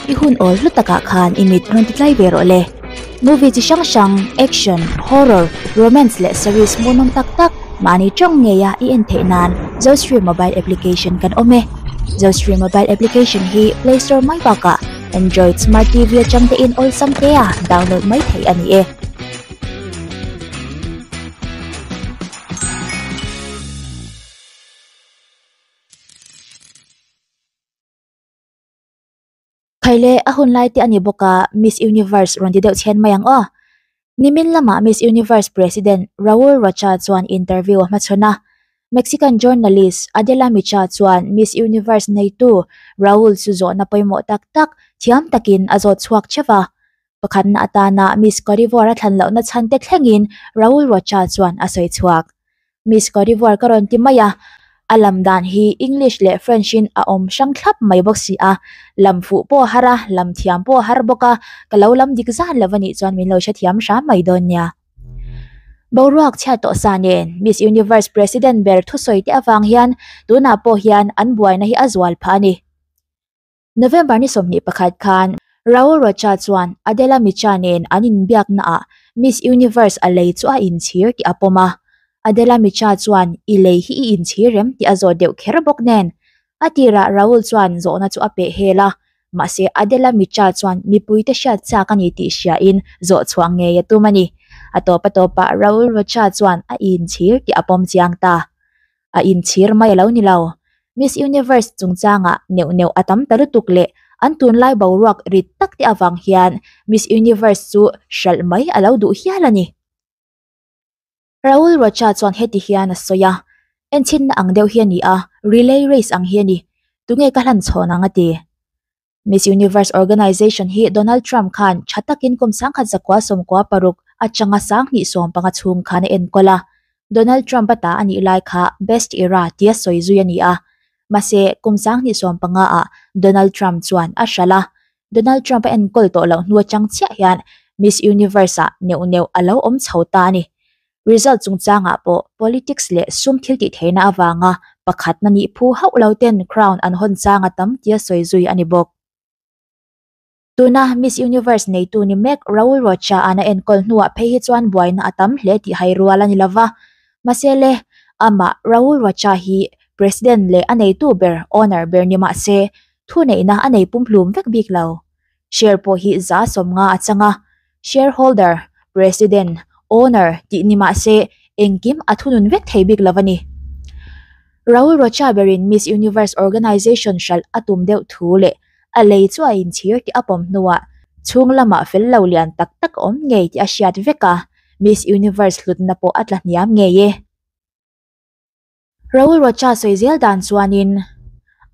I hun awl hlu takah khan i mit rawn ti tlai ve rawh le. Movie chi hrang hrang, action, horror, romance leh series hmuhnawm tak tak mahni tawng ngeia i en theih nan Zostream mobile application kan awm e. Zostream mobile application hi Play Store mai bakah Android Smart TV atang te in awlsam tea download mai theih a ni e. Khaile a hun lai te a ni bawk a, Miss Universe rawn ti deuh chhen mai ang aw. Nimin lamah Miss Universe President Raul Rocha chuan interview a hmachhawn a. Mexican journalist Adela Micha chuan Miss Universe neitu Raul chu zawhna pawimawh tak tak thiam takin a zawt chhuak theuh a. Pakhatna atana Miss Cote d'Ivoire a thlan lohna chhan te thlengin Raul Rocha chuan a sawi chhuak. Miss Cote d'Ivoire ka rawn ti mai a, a lam dan hi English leh French in a awm hrang thlap mai bawk si a, lam fuh pawh a har a, lam thiam pawh a har bawk a, ka lo lam dik zan lo a nih chuan min lo hrethiam hram mai dawn nia. Boruak chhiat tawh sa nen Miss Universe President ber thusawi te avang hian tunah pawh hian an buaina hi a zual phah a ni. November ni 21 khan Raul Rocha chuan Adela Micha nen an inbiakna ah Miss Universe a lei chu a inchhir tih a pawm a. Adela Micha chuan i lei hi i inchhir em tih a zawt deuh kher bawk nen. A tirah Raul chuan zawhna chu a peh hel a, mahse Adela Micha chuan mipuite hriat chak a ni tih hriain zawh chhuah ngei a tum a ni. A tawp a tawpah Raul Rocha chuan a inchhir tih a pawm chiang ta. A inchhir mai a lo ni lo. Miss Universe chungchangah neuh neuh a tam ta lutuk leh an tunlai boruak rit tak te avang hian Miss Universe chu hralh mai a lo duh hial a ni. Raul Rocha chuan heti hian a sawi a, Enchhinna ang deuh hi a ni a, relay race ang hi a ni. Tunge ka hlan chhawn ang a ti. Miss Universe Organization hi Donald Trump khan tha takin kum 1996 atanga 2015 chhung khan a enkawl a. Donald Trump a ta a nih lai kha Best Era tia sawi zui a ni a. Mahse, kum 2015 ah Donald Trump chuan a hralh a. Donald Trump a enkawl tawh loh hnu atang chiah hian Miss Universe ah neuh neuh a lo awm chho ta a ni. Result chungchangah pawh politics leh sum thil tih theihna avanga pakhatna nih phu hauh lo ten crown an hawn chang a tam tia sawi zui a ni bawk. Tuna Miss Universe neitu ni mek Raul Rocha an a enkawl hnuah phei hi chuan buaina a tam hle tih hai rual a ni lova. Mahse le, amah Raul Rocha hi President leh a neitu ber, owner, ber ni mah se, thuneihna a nei pumhlum vek bik lo. Share pawh hi 50% a chang a, shareholder, president, owner tih ni mah se engkim a thunun vek thei bik lo a ni. Raul Rocha berin Miss Universe Organization hralh a tum deuh thu leh a lei chu a inchhir tih a pawm hnuah chhung lamah fel lo lian tak tak a awm ngei tih a hriat vek a, Miss Universe hlutna pawh a tla hniam ngei e. Raul Rocha sawi zel dan chuanin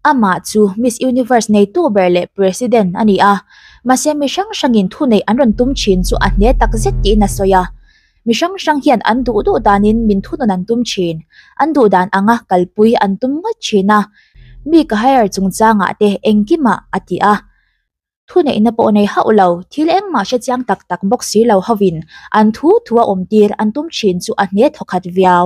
amah chu Miss Universe neitu ber leh President a ni a, mahse mi hrang hrangin thuneih an rawn tum thin chu a hne tak zet tiin a sawi a. Mi hrang hrang hian an duh duh danin min thunun an tum thin, an duh dan anga kalpui an tum ngawt thin a, mi ka hire chungchangah te engkimah a ti a. Thuneihna pawh nei hauh lo, thil engmah hre chiang tak tak bawk si lo hovin an thu thu a awmtir an tum thin chu a hne thawkhat viau.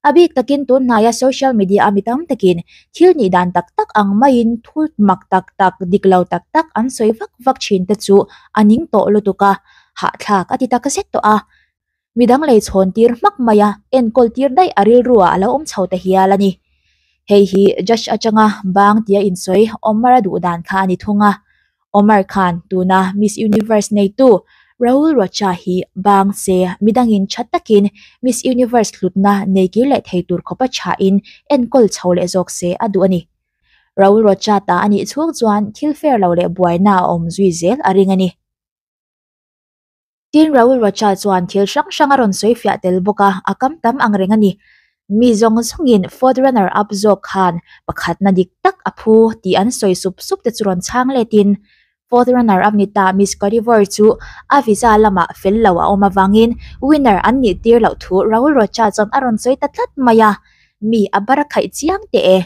A bik takin tun hnaia social media a mi tam takin thil nih dan tak tak ang maiin thu mak tak tak, dik lo tak tak an sawi vak vak thin te chu a ning tawh lutuk a, hahthlak a ti tak zet tawh a. Midang lei chhawn tir hmak mai a, enkawl tir daih a rilru ah a lo awm chho ta hial a ni. Hei hi judge atanga bang tia insawi Omar a duh dan kha a ni thung a. Omar khan tuna Miss Universe neitu Raul Rocha hi bang se midangin tha takin Miss Universe hlutna nei kir leh thei tur khawpa thain enkawl chho leh zawk se a duh a ni. Raul Rocha ta a nih chhung chuan thil fair lo leh buaina a awm zui zel a ring a ni. Tin, Raul Rocha chuan thil hrang hrang a rawn sawi fiah tel bawk a, a kam tam ang reng a ni. Mi zawng zawngin fourth runner up zawk khan pakhatna dik tak a phu tih an sawi sup sup te chu rawn chhang letin fourth runner up ni ta Miss Cote d'Ivoire chu a visa lamah fel lo a awm avangin winner an nih tir loh thu Raul Rocha chuan a rawn sawi ta tlat mai a, mi a bar a khaih chiang teh e.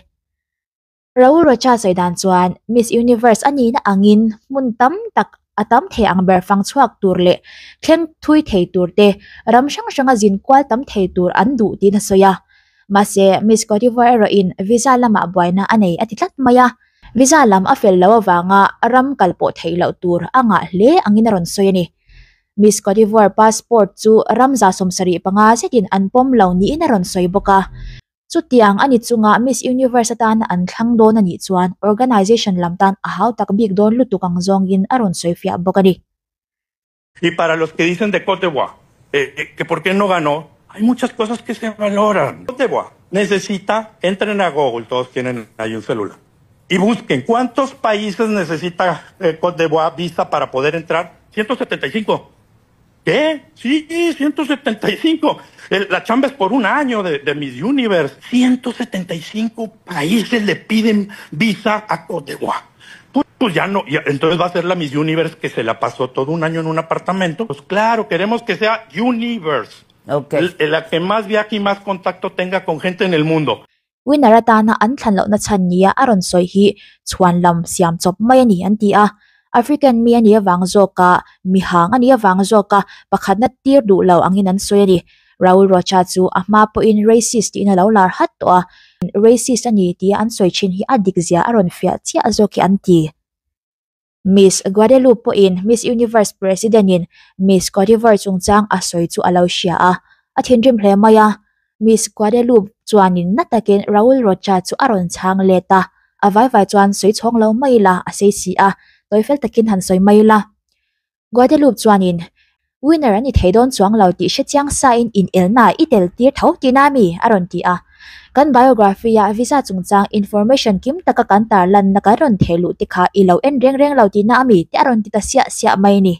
Raul Rocha sawi dan chuan Miss Universe a nihna angin hmun tam tak a tam thei ang ber fang chhuak tur leh thleng thui thei tur te, ram hrang hranga zin kual tam thei tur an duh tiin a sawi a. Mahse, Miss Cote d'Ivoire erawhin visa lamah buaina a nei a ti tlat mai a. Visa lam a fel loh avanga ram kal pawh theih loh tur a ngah hle angin a rawn sawi a ni. Miss Cote d'Ivoire passport chu ram 75 zetin an pawm lo niin a rawn sawi bawk a. Chutiang a ni chunga Miss Universe atana an thlang dawn a nih chuan organisation lam tan a hautak bik dawn lutuk ang zawngin a rawn sawi fiah bawk a ni. Y para los que dicen de Cote d'Ivoire, eh, que por qué no ganó, hay muchas cosas que se valoran. Cote d'Ivoire necesita, entren a Google, todos tienen ahí un celular, y busquen cuántos países necesita eh, Cote d'Ivoire visa para poder entrar. 175. ¿Qué? Sí, 175. El, la chamba es por un año de, de Miss Universe. 175 países le piden visa a Cote d'Ivoire. Pues, pues ya no, ya, entonces va a ser la Miss Universe que se la pasó todo un año en un apartamento. Pues claro, queremos que sea Universe. Okay. La que más viaje y más contacto tenga con gente en el mundo. Winner atana an thlan lohna chhan nia a rawn sawi hi chhuanlam siam chawp mai a ni an ti a. African mi a nih avang zawka mi hang a nih avang zawka pakhatna tir duh lo angin an sawi a ni. Raul Rocha chu a hma pawhin racist tiin a lo lar hat tawh a, racist a ni tia an sawi thin hi a dik zia a rawn fiah chiah zawk hi an ti. Miss Guadeloupe pawhin Miss Universe President-in Miss Cote d'Ivoire chungchang a sawi chu a lo hria a, a thinrim hle mai a. Miss Guadeloupe chuanin na takin Raul Rocha chu a rawn chhang let a, a vai vai chuan sawi chhawng lo mai ila a sei si a, tawi fel takin han sawi mai ila. Guadeloupe chuanin, Winner a ni thei dawn chuang lo tih hre chiang sain inelna i tel tir tho tina mi? a rawn ti a. Kan biography-a visa chungchang information kim taka kan tarlanna kan rawn theh luh te kha i lo en reng reng lo tina a mi? te a rawn ti ta siah siah mai a ni.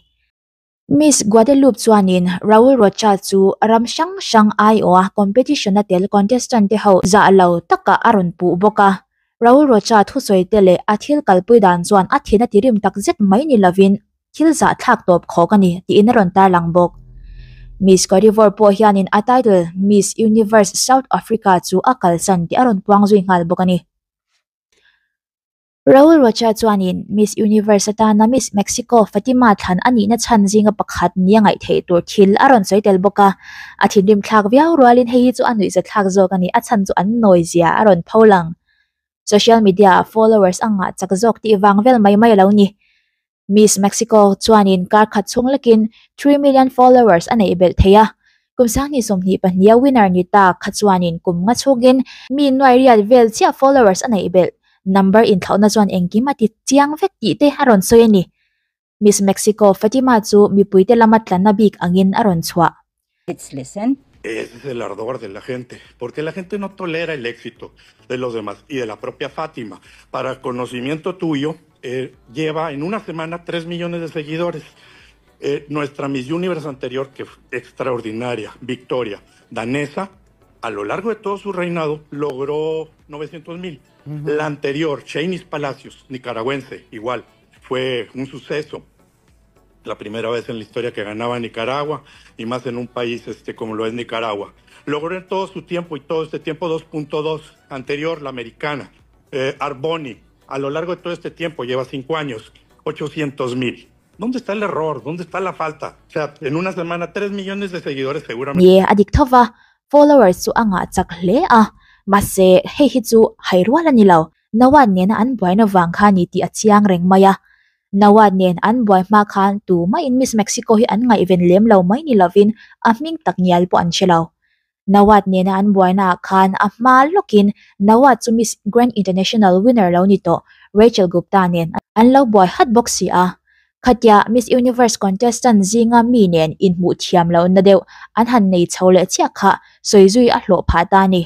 Miss Guadeloupe chuanin Raul Rocha chu ram hrang hrang aiawha competition-a tel contestant te ho zah lo takah a rawn puh bawk a. Raul Rocha thusawi te leh a thil kalpui dan chuan a thin a tirim takzet mai ni lovin Thil zahthlak tawp khawk a ni, tiin a rawn tarlang bawk. Miss Cote d'Ivoire pawh hianin a title Miss Universe South Africa chu a kalsan tih a rawn puang zui nghal bawk a ni. Raul Rocha chuanin Miss Universe atana Miss Mexico Fatima thlan a nihna chhan zinga pakhat nia ngaih theih tur thil a rawn sawi tel bawk a. A thinrim thlak viau rualin hei hi chu a nuihzathlak zawk a ni, a chhan chu an nawi zia a rawn pho lang. Social media-ah followers a ngah chak zawk tih vang vel mai mai a lo ni. Miss Mexico chuanin kar khat chhung lekin 3 million followers a neih belh thei a, kum 2022 a winner ni ta kha chuanin kum nga chhungin mi nuai riat vel chiah followers a neih belh. Number inthlauhna chuan engkim a ti chiang vek tih te a rawn sawi a ni. Miss Mexico Fatima chu mipuite lama tlanna bik angin a rawn chhuah. Let's listen. Ese es el ardor de la gente, porque la gente no tolera el éxito de los demás y de la propia Fátima. Para conocimiento tuyo, eh, lleva en una semana 3 millones de seguidores. Eh, nuestra Miss Universe anterior, que fue extraordinaria, Victoria, danesa, a lo largo de todo su reinado logró 900 mil. La anterior, Sheynnis Palacios, nicaragüense, igual, fue un suceso. La primera vez en la historia que ganaba Nicaragua y más en un país este, como lo es Nicaragua. Logró en todo su tiempo y todo este tiempo 2.2 anterior, la americana. Eh, Arboni, a lo largo de todo este tiempo, lleva 5 años, 800 mil. ¿Dónde está el error? ¿Dónde está la falta? O sea, en una semana, 3 millones de seguidores seguramente. Ni e, a dik tho va, followers chu a ngah chak hle a, mahse hei hi chu hai rual a ni lo, Nawat nena an buaina vang kha ni tih a chiang reng mai a. Nawat nen an buai hma khan tumahin Miss Mexico hi an ngaihven lem lo mai ni lovin a hming tak ngial pawh an hre lo. Nawat nena an buaina ah khan a hma lawkin Nawat chu Miss Grand International winner lo ni tawh Rachel Gupta nen an lo buai hat bawk si a. Khatia Miss Universe contestant zinga mi nen inhmuh thiam lohna deuh an han nei chho leh chiah kha sawi zui a hlawh phah ta a ni.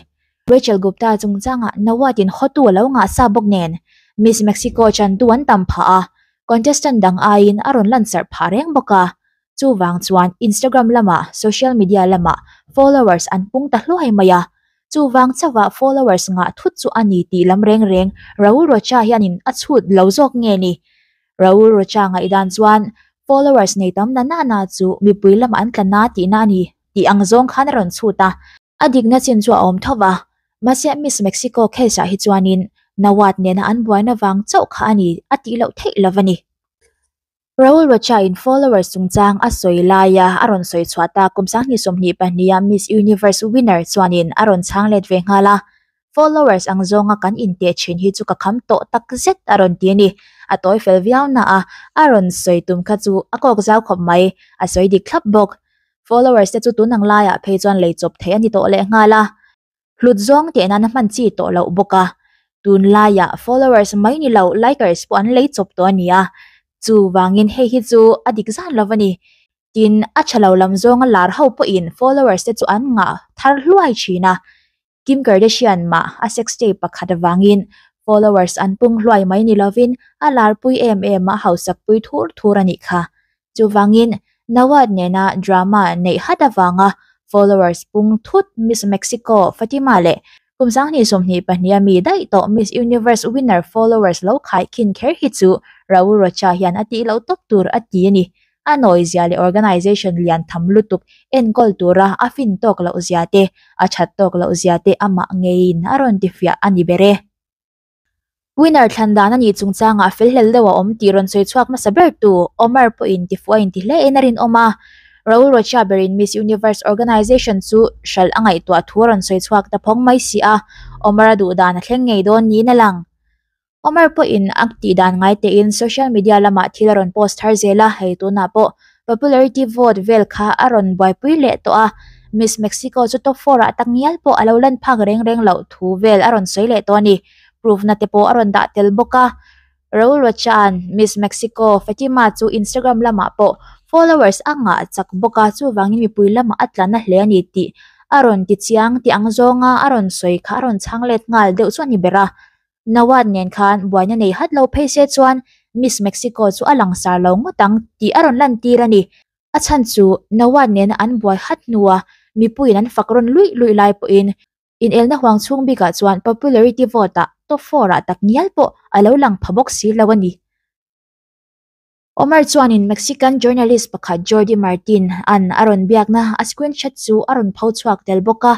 Rachel Gupta chungchangah Nawat-in hotu a lo ngah sa bawk nen Miss Mexico chantu an tam phah a, contestant dang aiin a rawn lansarh phah reng bawk a. Chuvang chuan Instagram lamah, social media lamah followers an pung ta hluai mai a. Chuvang chauhah followers ngah thut chu a ni tih lam reng reng Raul Rocha hianin a chhut lo zawk nge ni? Raul Rocha ngaihdan chuan followers nei tam na nana chu mipui lamah an tla na tihna a ni tih ang zawng khan a rawn chhut a. A dikna chin chu a awm tho va, mahse Miss Mexico case ah hi chuanin Nawat nena an buaina vang chauh kha a ni a tih loh theih lo a ni. Raul Rocha in followers chungchang a sawi laia a rawn sawi chhuah ta kum 2022 a Miss Universe winner chuanin a rawn chhang let ve nghal a. Followers ang zawnga kan inteh thin hi chu ka kham tawh takzet a rawn ti a ni. A tawi fel viau na a, a rawn sawi tum kha chu a kawk zau khawp mai, a sawi dik thlap bawk. Followers te chu tun ang laiah phei chuan lei chawp theih a ni tawh lehnghal a. Hlut zawng teh nan a hman chi tawh loh bawk a. Tunlaiah followers mai ni lo likers pawh an lei chawp tawh a ni a. Chuvangin hei hi chu a dik zan lo a ni. Tin, a tha lo lam zawnga lar ho pawhin followers te chu an ngah thar hluai thin a. Kim Kardashian mah a sex tape pakhat avangin followers an pung hluai mai ni lovin a larpui em em a hausakpui thur thur a nih kha. Chuvangin, Nawat nena drama neih hat avanga followers pung thut Miss Mexico Fatima leh kum 2022 a mi daih tawh Miss Universe winner followers lo khaikhin kher hi chu Raul Rocha hian a tih loh tawp tur a ti a ni. A nawizia leh organization lian tham lutuk enkawl tura a fin tawk loh zia te, a that tawk loh zia te amah ngeiin a rawn tifiah a ni ber e. Winner thlan dan a nih chungchangah felhlel deuh a awm tih rawn sawi chhuak hmasa ber tu Omar pawhin tifuh a inti hle in a rinawm a. Raul Rocha berin Miss Universe Organization chu hralh a ngaihtuah thu a rawn sawi chhuak ta phawng mai si a, Omar a duh dan a thleng ngei dawn niin a lang. Omar pawhin a tih dan ngai tein social media lamah thil a rawn post thar zel a, hei tunah pawh popularity vote vel kha a rawn buaipui leh tawh a, Miss Mexico chu top four ah tak ngial pawh a lo lan phak reng reng loh thu vel a rawn sawi leh tawh a ni. Proof na te pawh a rawn dah tel bawk a. Raul Rocha-a'n Miss Mexico Fatima chu Instagram lamah pawh followers a ngah chak bawk a, chuvangin mipui lamah a tla na hle a ni tih a rawn ti chiang tih ang zawnga a rawn sawi kha a rawn chhang let nghal deuh chu a ni ber a. Nawat nen khan buaina nei hat lo phei se chuan Miss Mexico chu a langsar lo ngawt ang tih a rawn lantir a ni. A chhan chu Nawat nena an buai hat hnua mipuiin an fak rawn luih luih lai pawhin inelna huang chhung bikah chuan popularity vote-ah top four-ah tak ngial pawh a lo lang pha bawk si lo a ni. Omar chuanin Mexican journalist pakhat Jordi Martin an a rawn biakna a screenshot chu a rawn pho chhuak tel bawk a.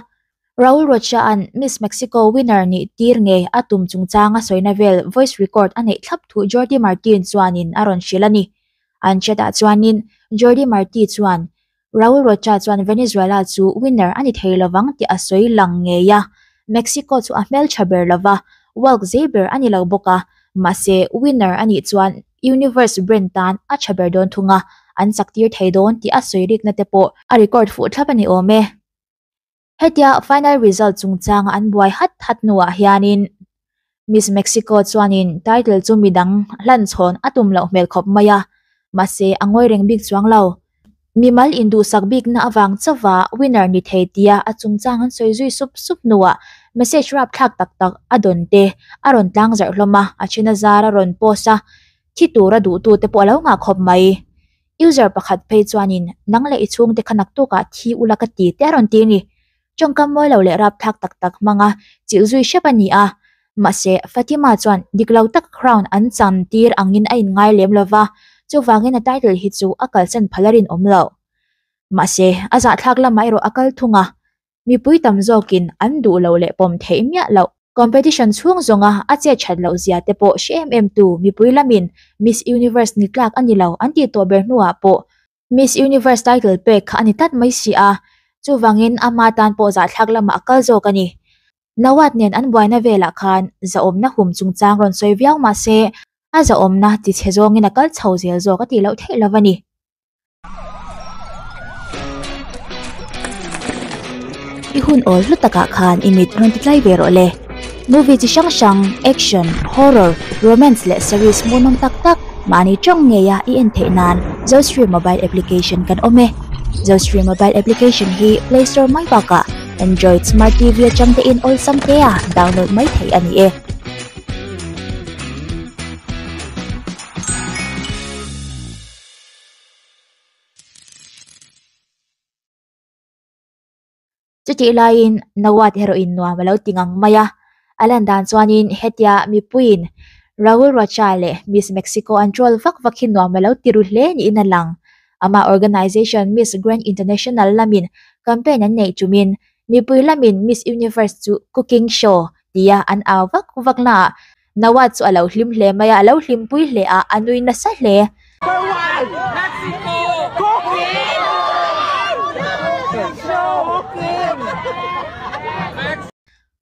Raul Rocha-a'n Miss Mexico winner nih tir ngei a tum chungchang a sawina vel voice record a neih thlap thu Jordi Martin chuanin a rawn hrilh a ni. An chat-ah chuanin Jordi Marti chuan Raul Rocha chuan Venezuela chu winner a ni thei lovang tih a sawi lang ngei a, Mexico chu a hmeltha ber lova, walk zei ber a ni lo bawk a, mahse winner a nih chuan Universe brand tan a tha ber dawn thung a, an chak tir thei dawn tih a sawi rikna te pawh a record fuh thlap a ni awm e. Hetia final result chungchanga an buai hat hat hnuah hianin Miss Mexico chuanin title chu midang hlan chhawn a tum loh hmel khawp mai a, mahse a ngawi reng bik chuang lo. Mimal induhsak bikna avang chauha winner ni thei tia a chungchang an sawi zui sup sup hnuah message rapthlak tak tak a dawn te a rawn tlang zarh hlawm a, a then a zar a rawn post a, thi tura duhtute pawh a lo ngah khawp mai. User pakhat phei chuanin nang leh i chhungte kha naktukah thi ula ka ti te a rawn ti a ni. Tawngkam mawi lo leh rapthlak tak tak hmanga chilh zui hrep a ni a. Mahse, Fatima chuan dik lo tak crown an chan tir angin a inngai lem lo va, chuvangin a title hi chu a kalsan phal a rinawm lo. Mahse, a zahthlak lamah erawh a kal thung a. Mipui tam zawkin an duh loh leh pawm theih miah loh. Competition chhung zawnga a chet that loh zia te pawh hre em em tu mipui lamin Miss Universe ni tlak a ni lo an tih tawh ber hnuah pawh Miss Universe title pek kha a ni tlat mai si a, chuvangin ama tan pawh zahthlak lamah a kal zawk a ni. Nawat nen an buaina velah khan zahawmna hum chungchang rawn sawi viau mah se a zahawmna ti chhe zawngin a kal chho zel zawk a tih loh theih lo a ni. I hun awl hlu takah khan i mit rawn ti tlai ve rawh le. Movie chi hrang hrang, action, horror, romance leh series hmuhnawm tak tak mahni tawng ngeia i en theih nan Zostream mobile application kan awm e. Zostream mobile application hi Play Store mai bakah Android Smart TV atang tein awlsam tea download mai theih a ni e. Chutih laiin Nawat erawhin nuam a lo ti ngang mai a, a lan dan chuanin hetia mipuiin Raul Rocha leh Miss Mexico an troll vak vak hi nuam a lo ti ru hle niin a lang. Amah organization Miss Grand International lamin campaign an neih tumin mipui lamin Miss Universe chu cooking show tia an au vak vak naah Nawat chu a lo hlim hle mai a, a lo hlimpui hle a, a nui nasa hle.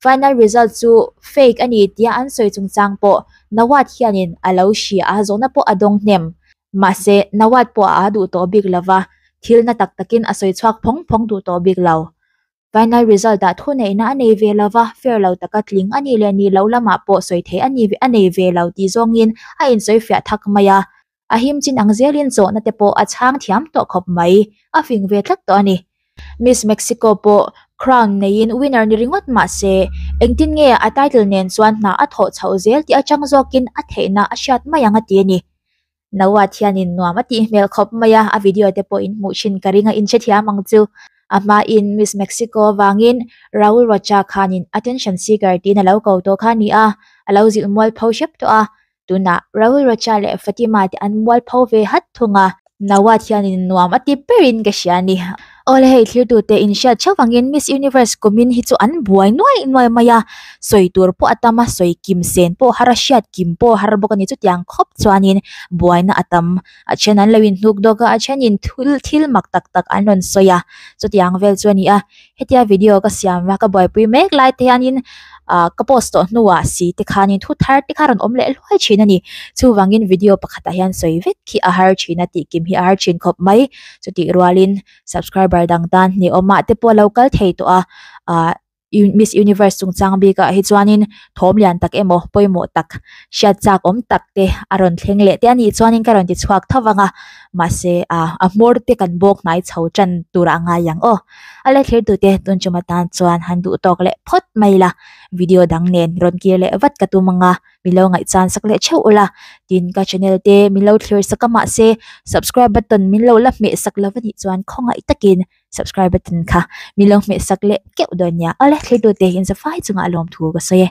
Final result chu fake a ni tia an sawi chungchang pawh Nawat hianin a lo hria a, zawhna pawh a dawng hnem. Mahse, Nawat pawh a duh tawh bik lova, thil na tak takin a sawi chhuak phawng phawng duh tawh bik lo. Final result ah thuneihna a nei ve lova, fair lo taka tling a nih leh nih loh lamah pawh sawi theih a ni a nei ve lo tih zawngin a insawi fiah thak mai a. A him chin ang zelin zawhna te pawh a chhang thiam tawh khawp mai, a fing ve tlat tawh a ni. Miss Mexico pawh crown neiin winner ni ringawt mah se, engtin nge a title nen chuan hna a thawh chhoh zel tih atang zawkin a theihna a hriat mai ang a ti a ni. Nawat hianin nuam a tih hmel khawp mai a, a video te pawh in hmuh thin ka ring a, in hrethiam ang chu. A hmain Miss Mexico vangin Raul Rocha khanin attention seeker tiin a lo ko tawh kha a ni a, a lo zilh mual pho hrep tawh a. Tunah Raul Rocha leh Fatima te an mual pho ve hat thung a. Nawat hianin nuam a ti berin ka hria a ni. Awle hei thirtute in hriat theuh angin Miss Universe kumin hi chu an buai nuai nuai mai a, sawi tur pawh a tam a, sawi kim sen pawh har a, hriat kim pawh har bawk a ni. Chutiang khawp chuanin buaina a tam. A then an lo inhnuk dawk a, a thenin thil thil mak tak tak an rawn sawi a, chutiang vel chu a ni a. Hetia video ka siam a, ka buaipui mek lai te hianin ah ka post tawh hnuah si te khanin thu thar te kha rawn awm leh hluai thin a ni. Chuvangin video pakhatah hian sawi vek khi a har thin a, tih kim hi a har thin khawp mai. Chutih rualin subscriber dang tan hneawmah te pawh a lo kal thei tawh a, ah Miss Universe chungchang bikah hi chuanin thawm lian tak emaw pawimawh tak hriat chak awm tak te a rawn thleng leh te a nih chuanin ka rawn ti chhuak tho vang a, mahse ah a hmawr te kan bawk hnai chho tan turah a ngai ang aw. A la thlir tute tun tum atan chuan han duh tawk leh phawt mai la, video dang nen rawn kir leh vat ka tum ang a, min lo ngaihchan sak leh theuh ula, tin ka channel te min lo thlir sak a mahse subscribe button min lo la hmeh sak lo anih chuan khawngaih takin subscribe button kha min lo hmeh sak leh keuh dawn nia. Awle thlir tute in zafai chungah lawmthu ka sawi e.